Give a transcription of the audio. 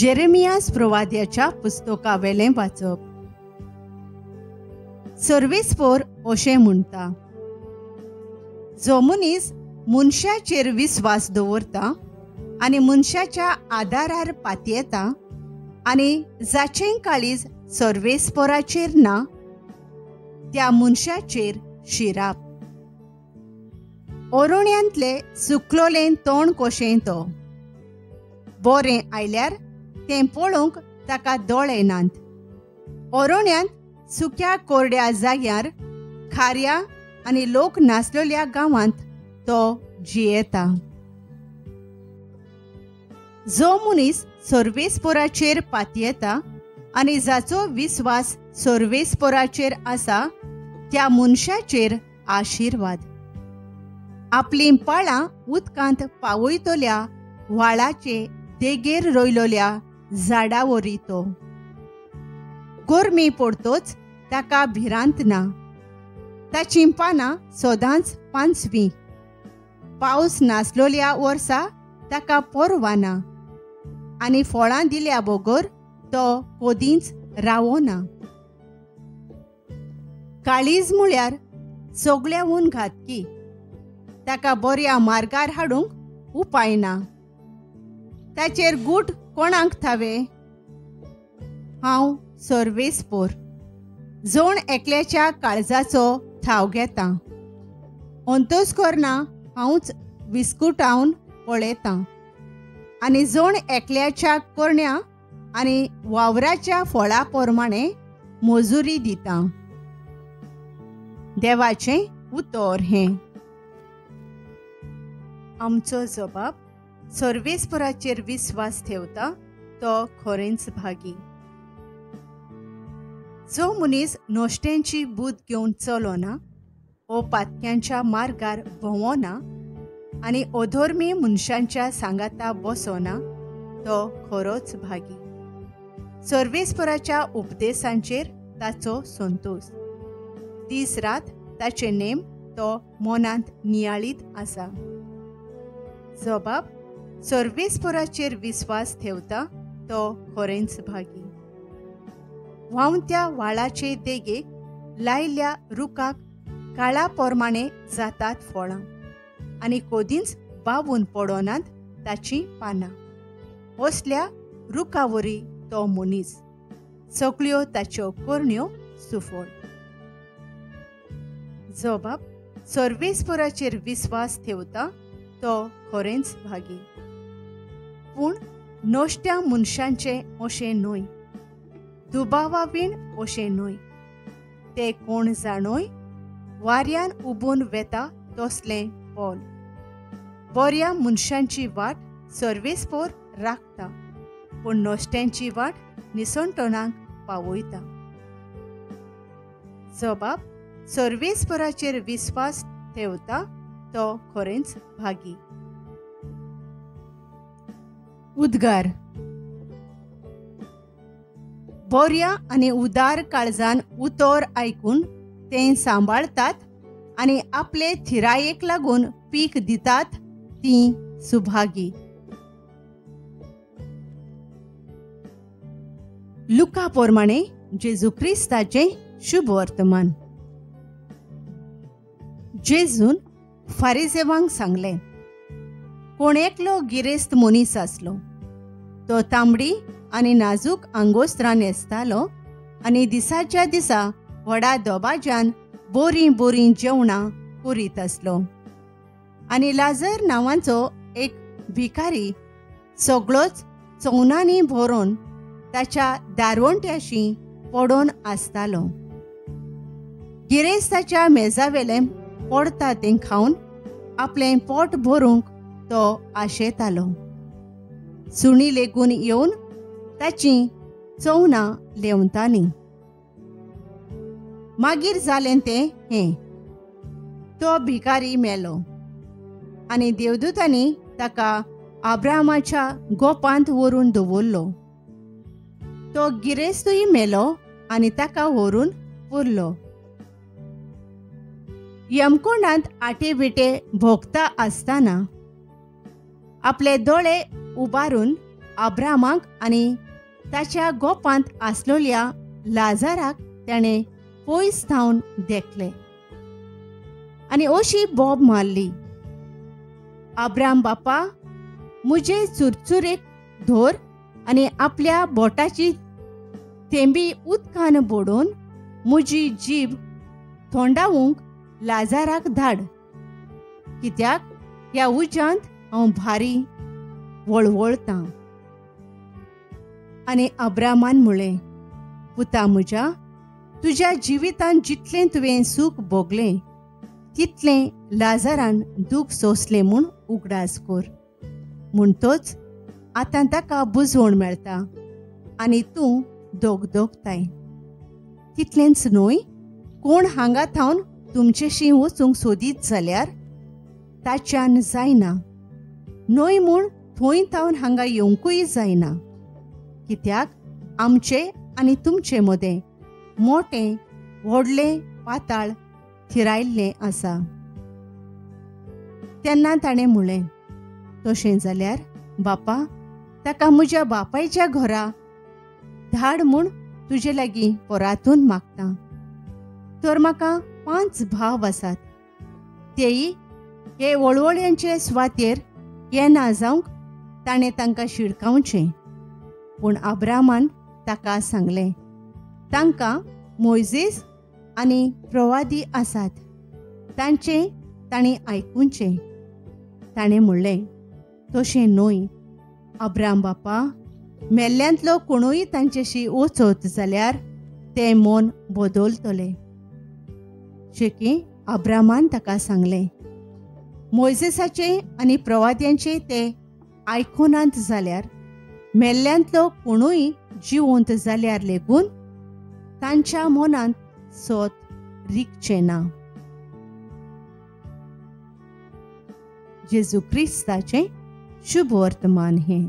जेरेमियास प्रवाद्याच्या पुस्तकावेलें वाचप. सर्वेस्पोर अशें म्हणटा, जो मनीस मनशाचेर विस्वास दवरता आनी मनशाच्या आदारार पातयेता आनी जाचें काळीज सर्वेस्पोराचेर ना त्या मनशाचेर शिराप. ओरोण्यांतले सुकलोलें तोंड कशें तो, बरें आयल्यार तें पळोवंक ताका दोळे नात. ओरोण्यांत सुक्या कोरड्या जाग्यार खाऱ्या आनी लोक नासलेल्या गांवांत तो जियेता. जो मनीस सर्वेस्पोराचेर पातयेता आनी जाचो विस्वास सर्वेस्पोराचेर आसा त्या मनशाचेर आशिर्वाद. आपलीं पाळां उदकांत पावयतल्या व्हाळाचे देगेर रोयलोल्या झाडावरी तो. गरमी पडतोच ताका भिरांत ना, ताचीं पानां सदांच पांचवीं. पावस नासलोल्या वर्सा ताका पर्वा ना आनी फळां दिल्या बगर तो कदींच रावना. काळीज म्हळ्यार सगळ्याहून घातकी, ताका बऱ्या मार्गार हाडूंक उपाय ना. ताचेर गूट कोणाक थावे? हांव सर्वेस्पोर, जोण एकल्याच्या काळजाचो थाव घेता. अंतोस करना हांवच विस्कुटावन पळयतां आनी जोण एकल्याच्या करण्या आनी वावराच्या फळा प्रमाणे मजुरी दिता. देवाचें उतर हें. आमचो जबाब सर्वेस्पोराचेर विस्वास ठेवता तो खरेंच भागी. जो मनीस नश्ट्यांची बूद घेवन चलोना, ओ पातक्यांच्या मार्गार भोंवना आनी अधर्मी मनशांच्या सांगाता बसोना तो खरोच भागी. सर्वेस्पोराच्या उपदेशांचेर ताचो संतोष. दीस रात ताचे नेम तो मनांत नियाळीत आसा. जबाब सर्वेस्पोराचेर विस्वास ठेवता तो खरेंच भागी. व्हांवत्या व्हाळाचे देगेक लायल्या रुखाक काळा प्रमाणे जातात फळां आनी कदींच बावून पडनात ताचीं पानां. असल्या रुखावरी तो मनीस, सगळ्यो ताच्यो करण्यो सुफळ. जबाब सर्वेस्पोराचेर विस्वास ठेवता तो खरेंच भागी. पूण नश्ट्या मनशांचें अशें न्हय, दुबावावीण अशें न्हय. ते कोण जाणोय वाऱ्यान उबून वेता तसलें पोल. बऱ्या मनशांची वाट सर्वेस्पोर राखता, पूण नश्ट्यांची वाट निसणटणाक पावयता. जबाब सर्वेस्पोराचेर विस्वास ठेवता तो खरेंच भागी. उद्गार. बऱ्या आनी उदार काळजान उतर आयकून तें सांबाळतात आनी आपले थिरायेक लागून पीक दितात तीं सुभागी. लुका प्रमाणे जेजू क्रिस्ताचें शुभ वर्तमान. जेजून फारिजेवांक सांगलें, कोण एकलो गिरेस्त मनीस आसलो. तो तांबडी आनी नाजूक आंगोस्त्रां न्हेसतालो आनी दिसाच्या दिसा व्हडा दबाज्यान बोरीं बोरीं जेवणां करीत आसलो. आनी लाजर नांवाचो एक भिकारी सगळोच चवनांनी भरून ताच्या दारवंट्याशी पडून आसतालो. गिरेस्ताच्या मेजावेलें पडटा तें खावन आपलें पोट भरूंक तो आशेतालो. सुणी लेगून येवन ताचीं चवनां लेवतालीं. मागीर जालें तें हें, तो भिकारी मेलो आनी देवदूतांनी ताका आब्रामाच्या गोपांत व्हरून दवरलो. तो गिरेस्तूय मेलो आनी ताका व्हरून पुरलो. यमकोणांत आटे विटे भोगता आसतना आपले दोळे उबारून अब्रामाक आनी ताच्या गोपांत आसलोल्या लाजाराक ताणें पयस थावन देखले आनी अशी बोब मारली, अब्राम बापा, मुजे चुरचुरेक धर आनी आपल्या बोटाची थेंबी उदकान बोडोवन मुजी जीब थोंडावूंक लाजाराक धाड, कित्याक ह्या उज्यांत हांव भारी वळवळतां. आनी अब्रामान म्हळें, पुता म्हज्या, तुज्या जिवितांत जितलें तुवें सूख भोगलें तितलें लाजारान दूख सोंसलें म्हूण उगडास कर. म्हणटोच आतां ताका बुजवण मेळटा आनी तूं दोगदोगताय. तितलेंच न्हय, कोण हांगा थावन तुमचेशी वचूंक सोदीत जाल्यार ताच्यान जायना, न्हय म्हूण थंय थावन हांगा येवंकूय जायना, कित्याक आमचे आनी तुमचे मदें मोटें व्हडलें पाताळ थिरायल्लें आसा. तेन्ना ताणें म्हणलें, तशें जाल्यार बापा, ताका म्हज्या बापायच्या घरा धाड म्हूण तुजे लागीं परातून मागता. तर म्हाका 5 भाव आसात, तेय हे वळवळ्यांचे सुवातेर येना जावंक ताणें तांकां शिडकावचें. पूण अब्रामान ताका सांगलें, तांकां मोयजेस आनी प्रवादी आसात, तांचें तांणी आयकुचें. ताणें म्हणलें, तशें न्हय अब्राम बापा, मेल्ल्यांतलो कोणूय तांचेशी वचत जाल्यार तें मन बदलतलें. शेकी अब्रामान ताका सांगलें, मोयजेसाचें आनी प्रवाद्यांचें ते आयकुनात जाल्यार मेल्ल्यांतलो कोणूय जिवंत जाल्यार लेगून तांच्या मनांत सत रिगचें ना. जेजू क्रिस्ताचें शुभ वर्तमान हें.